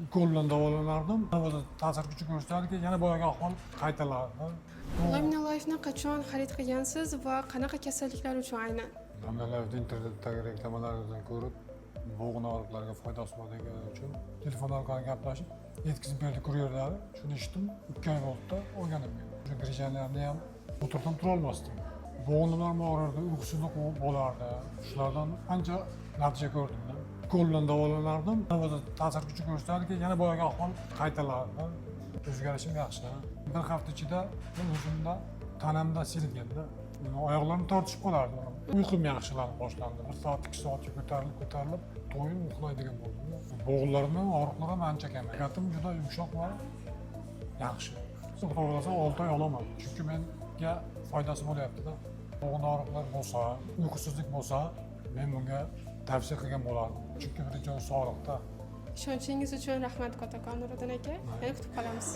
Ukol bilan davolanardim. Ta'sir kuchi ko'rsatadiki, yana boyagi ahvol qaytalardi. Lamina Life'ni qachon xarid qilgansiz va qanaqa kasalliklar uchun aynan? Lamina internetdagi reklamalardan ko'rib, bo'g'in og'riqlarga foydasi bor degani uchun telefon orqali gaplashib, yetkazib berdi kuryerlari. Shuni eshitdim, 2 oy bo'ldida olganim. O'sha грыжа larni ham o'tirsam turolmasdim. Bo'g'inlarim og'rirdi, uyqusizlik bo'lardi. Shulardan ancha natija ko'rdimda. Ukol bilan davolanardim. Ta'sir kuchi ko'rsatadiki, yana boyagi ahvol qaytalardi. O'zgarishim yaxshi. Bir hafta ichida men o'zimda, tanamda sezilganda, oyoqlarim tortishib qolardi. Uyqum yaxshilanib boshlandi. 1 soat, 2 soatga ko'tarilib ko'tarilib to'yib uxlaydigan bo'ldim. Bo'g'inlarimni og'riqlar ham ancha kamaydi. Hayotim juda yumshoq va yaxshi. Xudo xohlasa, 6 oy olaman, chunki menga foydasi bo'lyaptida. Bo'g'in og'riqlar bo'lsa, uyqusizlik bo'lsa, men bunga tavsiya qilgan bo'lardim, chunki birinchi o'rin sog'liqda. Ishonchingiz uchun rahmat kattakon, Nuriddin aka. Yana kutib qolamiz.